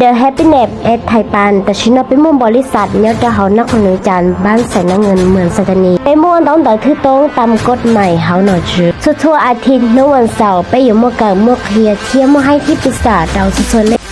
The Happiness at Thaipan, tam sim no peb muaj npaum li xas nyob rau hauv nab qhov nws cas npab xais nab ngees mws xas tas nis. Peb muaj ntaub ntawv thwj toob tam kod mais hauv nom tswv. Txhua txhua a thiv hnub vas xaum peb yuav muaj kawm muaj qhia thiab muaj haib thib pis xam rau txhua txhua leej.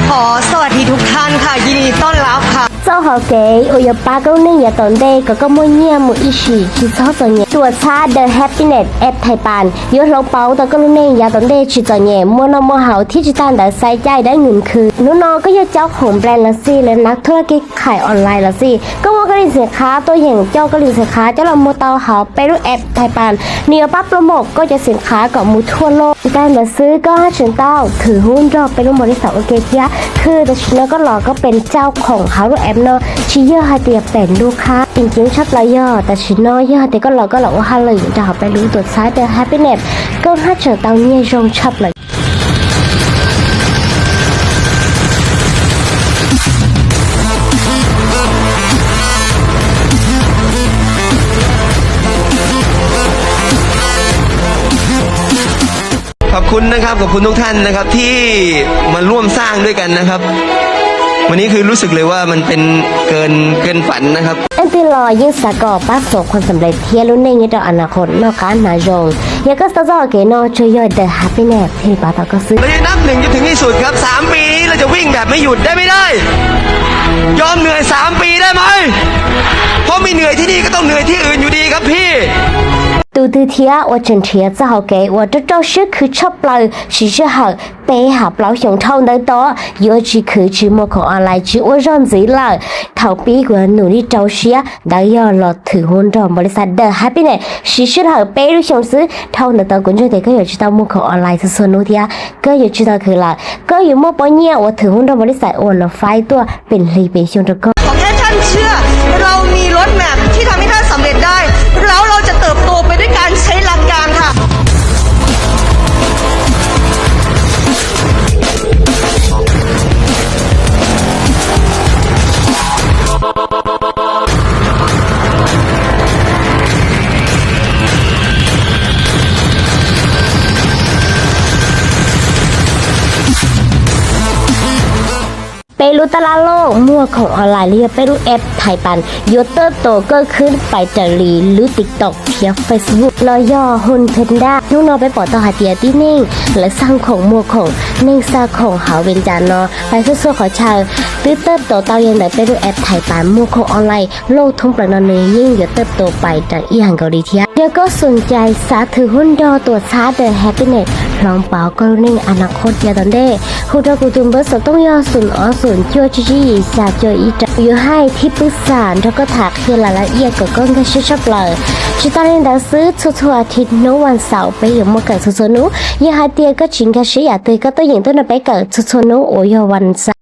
ขอสวัสดีทุกท่านค่ะ ยินดีต้อนรับค่ะ Txoj hauv kev uas yuav pab koj lub neej yav tom ntej kom koj muaj nyiaj mus ib sim tsis txhob txom nyem. Tuam txhab The Happiness at Thaipan yuav hloov pauv tau koj lub neej yav tom ntej tsis txom nyem, muaj noj muaj haus thiab tsis tas ntawd xaiv caij dawb nws khwv. Hnub no koj yog caub khoom brand los xij, lawv nav thuaj kev khais online los xij, koj muaj koj li xeem khav tuaj yeem coj koj li xeem khav coj los muag tau hauv peb lub app Thaipan. Nws yuav pab promote koj cov xeem khav kom mus thuaj loj. Tsis tas ntawd xwb, koj haj tseem tau thwm hub nrog peb lub npaum li xaum ua ke thiab. Khwv tam sim no koj los koj pem caub khoom hauv lub app no, tsis yog hais tias pem lub qhab. Tseem ceeb tshaj plaws yog tam sim no yog hais tias koj los koj los ua hauj lwm nyob rau hauv peb lub tuam txhab The Happiness, koj haj tseem tau nyiaj zoo tshaj plaws.ขอบคุณนะครับ ขอบคุณทุกท่านนะครับที่มาร่วมสร้างด้วยกันนะครับ วันนี้คือรู้สึกเลยว่ามันเป็นเกิน เกินฝันนะครับ Leej twg los yeej xav kom pab xov khuam xam lej thiab lub neej nyob rau a na qhov noj qab hnav zoo. Yog koj tau txoj hauv kev no tsuas yog The Happiness thiaj li pab tau koj xwb.เราจะนับหนึ่งจนถึงที่สุดครับ สามปีนี้เราจะวิ่งแบบไม่หยุดได้ไม่ได้ ยอมเหนื่อยสามปีได้ไหม เพราะไม่เหนื่อยที่นี่ก็ต้องเหนื่อยที่อื่นอยู่ดีครับพี่ Tus twg thiab uas tseem nrhiav txoj hauv kev uas rau rau siab khwv tshaj plaws siv sij hawm peb hab plaub xyoos dhau ntawd tod yuav tsis khwv tsis muag khoom online tsis ua zog ntxiv lawm. Thaum pib kuv num li rau siab ntawd yog los thwm hub nrog npaum li xas The Happiness siv sij hawm peb lub xyoos xwb. Dhau ntawd tod kuv ntseeg tias koj yuav tsis tau muag khoom online txhua txhua hnub thiab koj yuav tsis tau khwv lawm. Koj yuav muaj pob nyiaj uas thwm hub nrog npaum li xas uas los faib tuaj pem hli pem xyoo rau koj. ขอแค่ท่านเชื่อ เรามี roadmap ที่ทำให้ท่านสำเร็จได้ แล้วเราจะเติบโตไปด้วยการใช้หลักการค่ะ Peb lub tab laj loj muag khoom online los yog peb lub app Thaipan yuav tab tom kawg khwb pais raws li lub TikTok thiab Facebook los yog Hub Panda. Hnub no peb pom tau hais tias tib neeg lawv xa khoom muag khoom, neeg xa khoom hauv Vias Cas no pais txhua txhua qhov chaw twb tab tom tau yog ntawm peb lub app Thaipan muag khoom online. Lauj thoob plaws no nws yeej yuav tab tom pais raws ib yam nkaus li thiab. Yog koj xoom cai xav thwm hub nrog tuam txhab The Happiness hloov pauv koj lub neej a na qhov yav tom ntej, hu rau kuv tus npawb xov tooj yog xoom ob xoom cuaj tsib tsib yim xya cuaj ib rau, kuv yuav hais thib pwb xam nrog koj tham qhia lawm lawv iaj kom koj nkag siab tshaj plaws. Tsis tas li ntawd xwb, txhua txhua a thiv hnub vas xaum peb yuav muaj kawm txhua txhua hnub. Yog hais tias koj tsis nkag siab yam twg koj tuaj yeem tuaj nrog peb kawm txhua txhua hnub uas yog vas xaum.